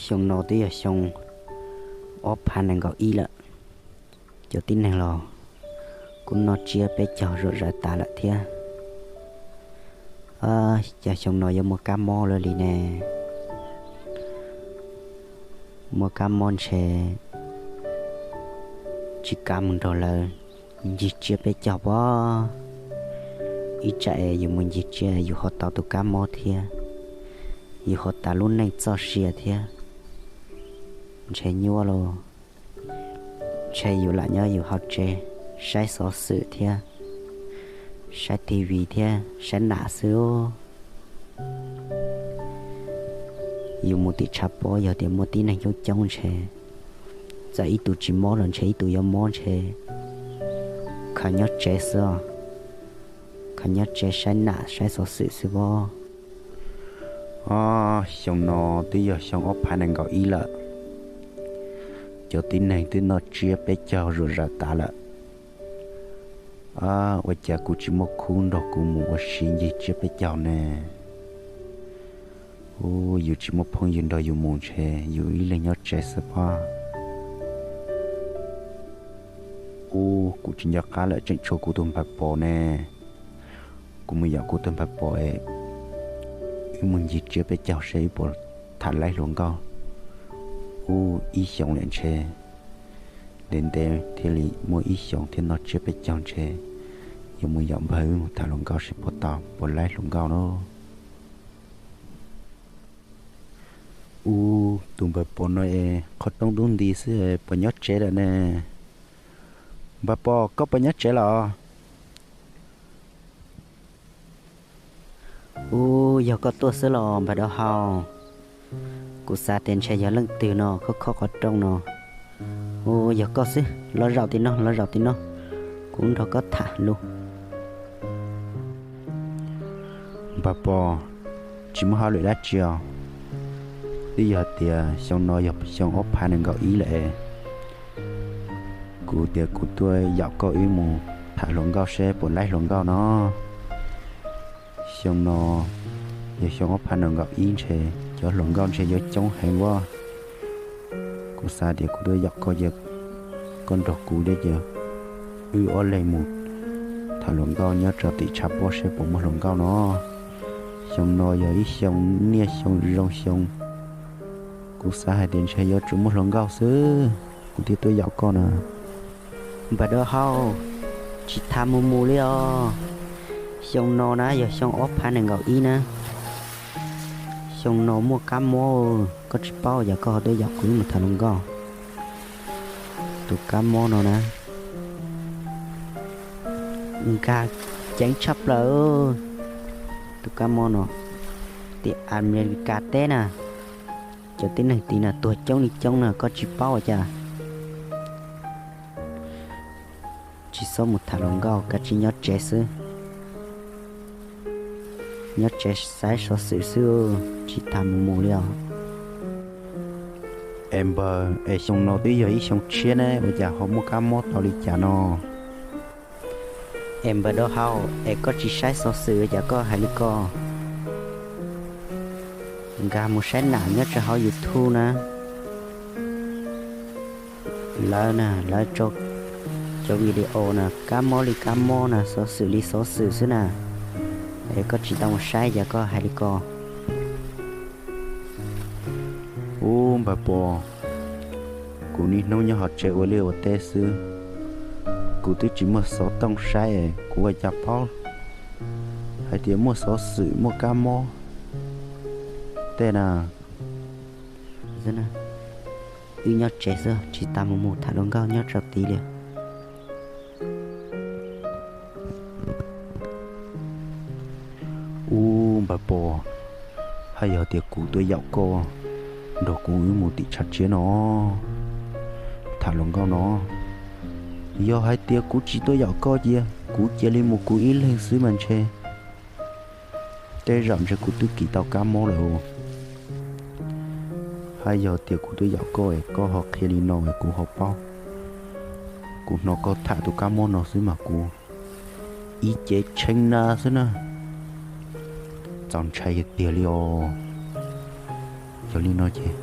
Xyoo no twb yog xyoo ob phav nees nkaum ib lawm, cov tib neeg los kuj noj tsiab peb caug zuam zaws tas lawm thiab. Cas xyoo no yuav muaj kab mob lawm li ne? Muaj kab mob ntshe tsis kav mus nrog lawv ncig tsiab peb caug pob. Ib tsam es yus mus ncig tsiab yus ho tau tus kab mob thiab, yus ho tas lub neej txoj sia thiab, ntshe nyuaj lauj. Ntshe yus lam nyob yus hauv tsev saib xov xwm thiab saib T V thiab saib nam xwb. Yus mus tim tshav pob yog tias muaj tib neeg coob coob ntshe txawm ib tug tsis mob los ntshe ib tug yuav mob ntshe. Khaws nyob tsev xwb, khaws nyob tsev saib nam saib xov xwm xwb pob. Xyoo no twb yog xyoo ob phav nees nkaum ib lawm, cov tib neeg twb noj tsiab peb caug zuam zaws tas lawm. Ua cas kuv tsis muaj khub nrog kuv mus ua si ncig tsiab peb caug ne? Ub, yus tsis muaj phooj ywg nrog yus mus ntshe yus ib leeg nyob tsev xwb pob. Ub, kuv tsis nco qab lawm, tseem tshuav kuv tus npawg Pos ne. Kuv mus yaum kuv tus npawg Pos es wb mus ncig tsiab peb caug seb wb puas tham laib hluas nkauj. Ub, ib xyoos lawm ntshe, ntev ntev thiaj li muaj ib xyoos thiab noj tsiab peb caug ntshe yuav mus yaum npawg wb mus tham hluas nkauj seb puas tau puas laib hluas nkauj na. Ub, tus npawg Pos no es qhov rooj dub nti xwb puas nyob tsev lawm ne? Npawg Pos, koj puas nyob tsev los? Ub, yog koj tuaj xwb los npawg Dau Hau? Kuv xav tias ntshe yog leej twg no khob khob qhov rooj no. Ub, yog koj xwb, los zaum tim no, los zaum tim no, kuv nrog koj tham lus. Npawg Pos, tsis muaj hauj lwm dab tsi os. Twb yog tias xyoo no yog xyoo ob phav nees nkaum ib lawm es kuv tias kuv tuaj yaum koj wb mus tham hluas nkauj seb puas laib hluas nkauj no. Xyoo no yog xyoo ob phav nees nkaum ib ntshe cov hluas nkauj ntshe yuav coob heev ua. Kuv xav tias kuv tuaj yaum koj, koj nrog kuv thiab ces wb ob leeg mus tham hluas nkauj nyob rau tim tshav pob seb puas muaj hluas nkauj no. Xyoo no yog ib xyoo niaj xyoo zoo xyoo, kuv xav hais tias ntshe yuav tsum muaj hluas nkauj xwb, kuv thiaj tuaj yaum koj na. Npawg Dau Hau, tsis tas mus mus li os. Xyoo no na yog xyoo ob phav nees nkaum ib na. Xyoo no muaj kab mob, koj tsis paub yog koj ho tuaj yaum kuv mus tham hluas nkauj. Tus kab mob no na, nkag ceev tshaj plaws. Tus kab mob no tim Amelikas teb na, cov tib neeg tim na tuag coob li coob na, koj tsis paub ua cas. Tsis txhob mus tham hluas nkauj, kav tsij nyob tsev xwb. Nyob tsev saib xov xwm xwb, tsis tas mus mus li os. Es npawg, es xyoo no twb yog ib xyoo tshiab ne, ua cas ho muaj kab mob tau li cas no? Es npawg Dau Hau, es koj tsis saib xov xwm ua cas koj hais li ko? Nkag mus saib nam nyob rau hauv YouTube na. Lawv na, lawv cov video na, kab mob li kab mob na, xov xwm li xov xwm xwb na. Es koj tsis tau mus saib cas koj hais li ko? Ub, npawg Pos, kuv niaj hnub nyob hauv tsev ua liaj ua teb xwb, kuv twb tsis muaj xov tooj saib, kuv ua cas paub hais tias muaj xov xwm muaj kab mob tej na. Wb nyob tsev xwb, tsis tas mus mus tham hluas nkauj nyob rau tid li. Ub, npawg Pos, haj yog tias kuv tuaj yaum koj nrog kuv wb mus tim tshav tsiab no tham hluas nkauj no. Yog hais tias kuv tsis tuaj yaum koj cia kuv cia li mus kuv ib leeg xwb mas ntshe tej zaum ntshe kuv twb kis tau kab mob lawm. Haj yog tias kuv tuaj yaum koj es koj ho qhia li no es kuv ho paub. Kuv hnov koj tham tus kab mob no xwb mas kuv ib ce tshee na xwb na. Txaus ntshai tiag tiag li os. Yog li no ces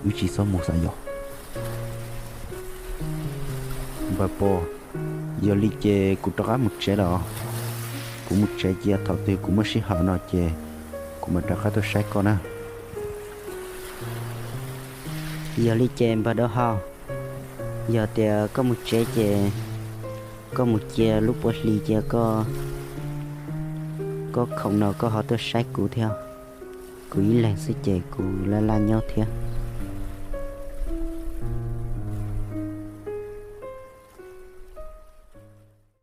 Wb tsis txhob mus xav yos. Npawg Pov, yog li ces kuv rov qab mus tsev lawm. Kuv mus tsev ces thaum twg kuv muaj sij hawm no ces kuv mam rov qab tuaj saib koj na. Yog li ces npawg Dau Hau, yog tias koj mus tsev ces koj mus cia lub puav hlis cia koj, koj khoom no koj ho tuaj saib kuv thiab. Kuv ib leeg xwb ces kuv laj laj nyob thiab.